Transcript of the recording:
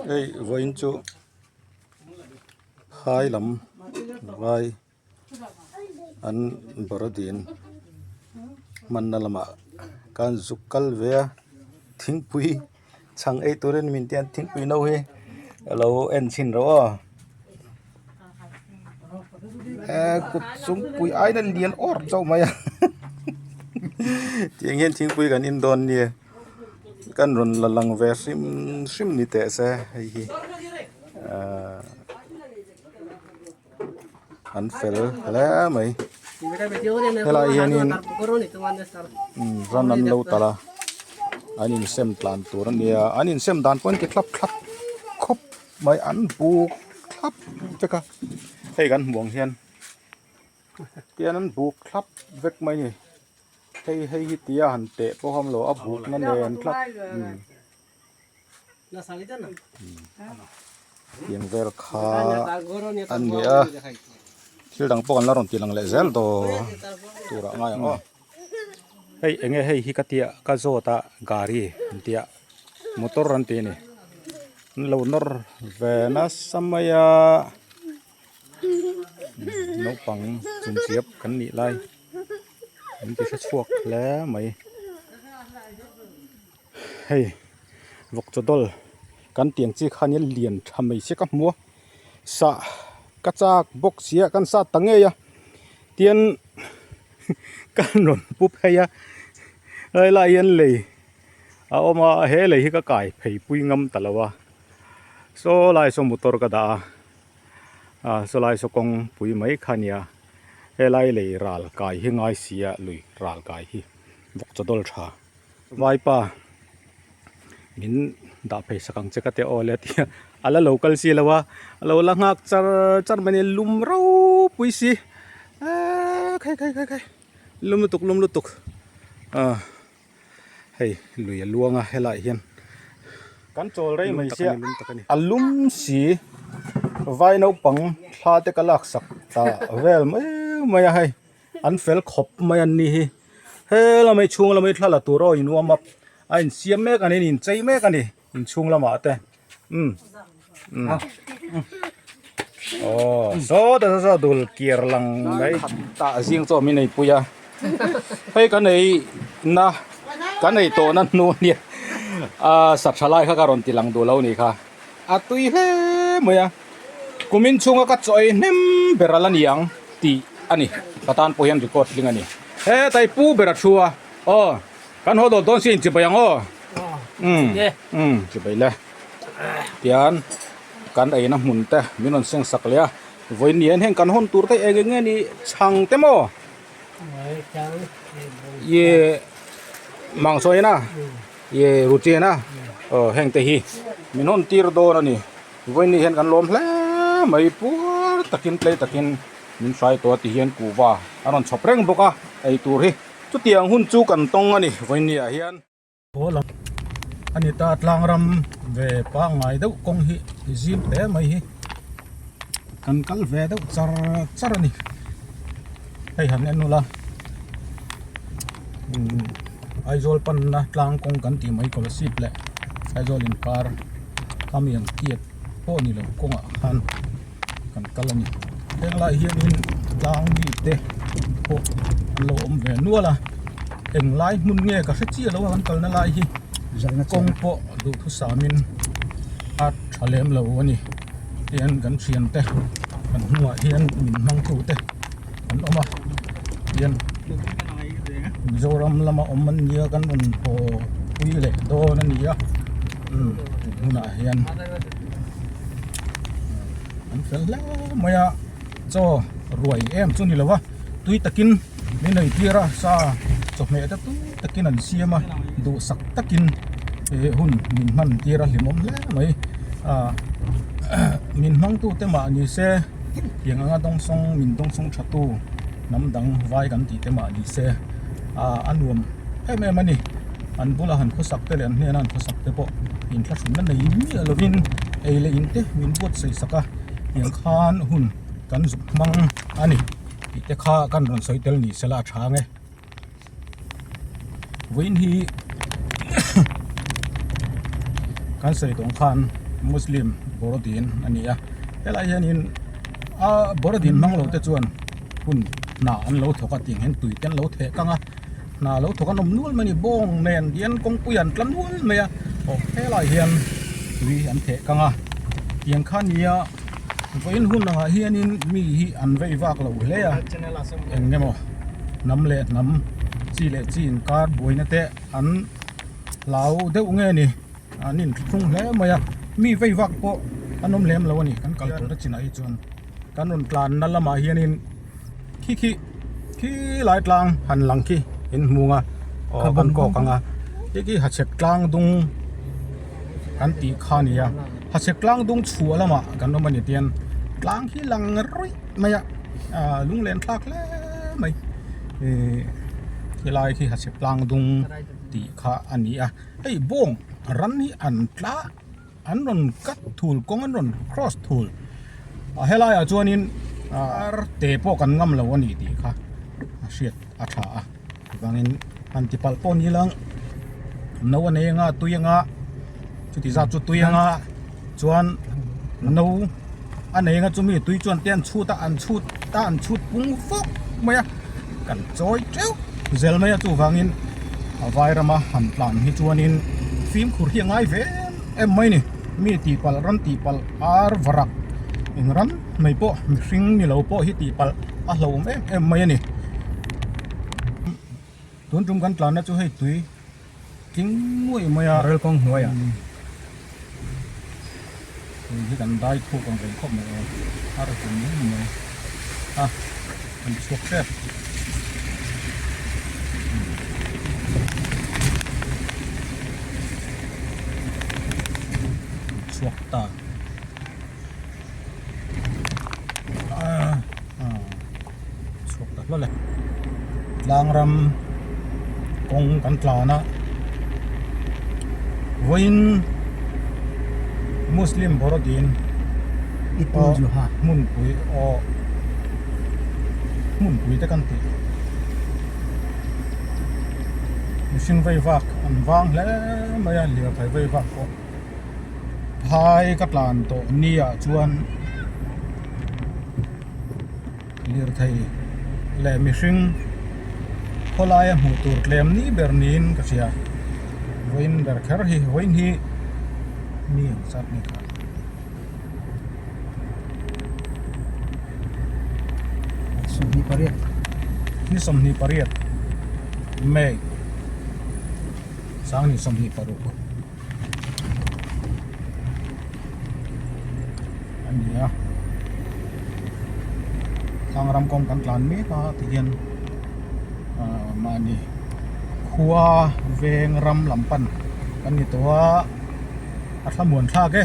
Hei vawiin chu phai lam vai an borodin hmanna lamah khan zuk kal ve a thingpui chhang ei turin min tia thingpui no hi a lo en chhin rawh aw eh kut chungpui aina lian awr chauh mai a tiang hian thingpui kan in dawn nia. Kan rawn la lang ve hrim hrim ni teh se hei hi ahh an fel hle mai helai hianin ran an lo talh a an insem tlan tur a nia an insem dan pawh an ti thlap thlap khawp mai an buk thlap vek a hei kan hmuh ang hian tian an buk thlap vek mai a ni. Hei hei hi tia han teh pawh awm lo a bukna nen tlat tiang vel kha a ni a thil dang pawh kan la rawn ti lang leh zel daw turah ngai ang aw hei eng nge hei hi ka tia ka zawt a gari an tia motor an ti a ni an lo nawr ve nasa mai a naupang chumchiap kan nih lai. Min ti hre chhuak hle mai hei vawk chaw dawl kan tiang chi khan hian lian tha mai se ka hmu a sah ka chak bawk sia kan sat ta ngei a tian kan rawn pu phei a helai hian lei a awm a he lei hi ka kai phei pui ngam ta lo a saw lai saw motor ka dah a. Ah sawlai saw kawng pui mai kha nia helai lei ral kai hi ngai si a lui ral kai hi vawk chaw dawl tha vaipa min dah phei sak ang che ka ti aw le tia a la lo kal si lo a a lo la nghak char char mai a ni lum ropui si eee khai khai khai khai lum lutuk lum lutuk ah. Hei lui a luang a helaiah hian kan chawl rei mai sia a lum si vai naupang thla te ka lak sak ta vel mai mai a hei an fel khawp mai an ni hi he lamah hi chhung lamah hi thla la tur aw in warm up a insiam mek a ni in inchei mek a ni inchhung lamah te umm umm aw saw ta saw dul kir lang mai tah zing chaw min ei pui a hei kan ei na kan ei tawh na hnu ania a sa tha lai kha ka rawn ti lang duh lo ni kha a tui hle mai a kumin chhunga ka chaw ei hnem ber a la ni ang tih a ni ka tan pawh hian record tling a ni hetai pu ber a thu a aw. Kan haw dawt dawn si in chibai ang aw. Umm umm chibai le. Tian kan eina hmun te min rawn seng sak leh a. Vawiin ni hian heng kan hawn tur te eng eng nge ni chhang te maw? Ye mang sawi na ye ruchi na aw heng te hi min hawn tir dawn a ni. Vawiin ni hian kan lawm hle mai puar takin tlei takin min hrai tawh a ti hian kuhva a rawn chhawp reng bawk a ei tur hi. Chutiang hun chu kan tawng a ni vawinia hian. Haw lam a ni ta tlang ram ve pangngai deuh kawng hi zim hle mai hi kan kal ve deuh char char a ni hei han en ula umm Aizawl panna tlang kawng kan tih mai Kolasib leh Aizawl inkar khami ang tiat pawh ni lo kawngah khan. kan kal a ni heng lai hianin tlang mi te pawh an lo awm ve nual a eng lai hmun nge ka hre chiah lo a kan kalna lai hi kawng pawh duhthusam in a tha lem lo a ni tihian kan thian te kan hnungah hian min hmang tu te an awm a tihian Mizoram lama awm an nia kan rawn haw pui leh dawn a ni a umm hmunah hian. An fel hle mai a chaw ruai em chu ni lo a tui takin min ei tir a sa chawhmeh te tui takin an siam a duhsak takin eh hun min hman tir a hlimawm hle mai ah min hmang tu te mah ni se tiang anga dawngsawng min dawngsawng tha tu hnam dang vai kan tih te mah ni se ah a nuam em em a ni. An bula han khawsak te leh an hnena han khawsak te pawh inthlahrunna nei miah lovin ei leh in te min buatsaih sak a tiang khan hun kan zuk hmang a ni tih te kha kan rawn sawi tel ni sela a tha ang e. Vawiin hi kan sawi tawng khan. Muslim Borodin a ni a helai hianin a Borodin hmang lo te chuan hun hna an lo thawk a tiang hian tui te an lo theh kang a hna lo thawk an awm nual mai a ni bawng nen hian kawngpui an tla nual mai a aw helai hian tui an theh kang a tiang kha nia vawiin hun angah hianin mi hi an vei vak lo hle a eng emaw hnam leh hnam chi leh chi inkar buaina te an hlau deuh nge ni an inthlahrung hle mai a mi vei vak pawh an awm lem lo a ni kan kal tur a chinah hi chuan kan rawn tlanna lamah hianin khi khi khi lai tlang han lang khi in hmung a aw kan kawk ang a khi khi hachhek tlang dung kan tih kha a ni a hachhek tlang dung chhuah lamah kan awm a ni tian tlang khi lang ruih mai a ah lunglen thlak hle mai ihh helai khi hachhek tlang dung tih kha a ni a hei bawng ran hi an tla an rawn cut thul kawng an rawn cross thul a helai ah chuanin ar te pawh kan ngam lo a ni tih kha a hriat a tha a chuvangin han ti palh pawh ni lang no a nei anga tui anga chuti zat chu tui anga chuan no a nei anga chumi tui chuan te an chhut a an chhut a an chhut pung fawk mai a kan chawi teuh zel mai a chuvangin a vai rama han tlan hi chuanin fimkhur hi a ngai ve em em mai a ni mi tihpalh ram tihpalh ar varak eng ram mai pawh mihring ni lo pawh hi tihpalh a hlauhawm em em mai a ni tun tum kan tlanna chu hei tui tling nguai mai a rel kawng hnuaiah tui hi kan dai thuk ang reng khawp mai aw a ri tum em mai a kan chhuak tep chhuak ta chhuak ta hlawlh e tlang ram kawng kan tlan a vawiin muslim borodin hmunpui aw hmunpui te kan tih mihring vei vak an vang hle mai a lirthei vei vak pawh. Phai ka tlan tawh ni ah chuan lirthei leh mihring khawlaia hmuh tur tlem ni ber niin ka hria vawiin ber kher hi vawiin hi mi ang zat nge kha. Ni 28 May 26. A ni a tlang ram kawng kan tlan mek a tihian ah mahni khua veng ram lam pan kan ni tawh a a thlamuan thlak e.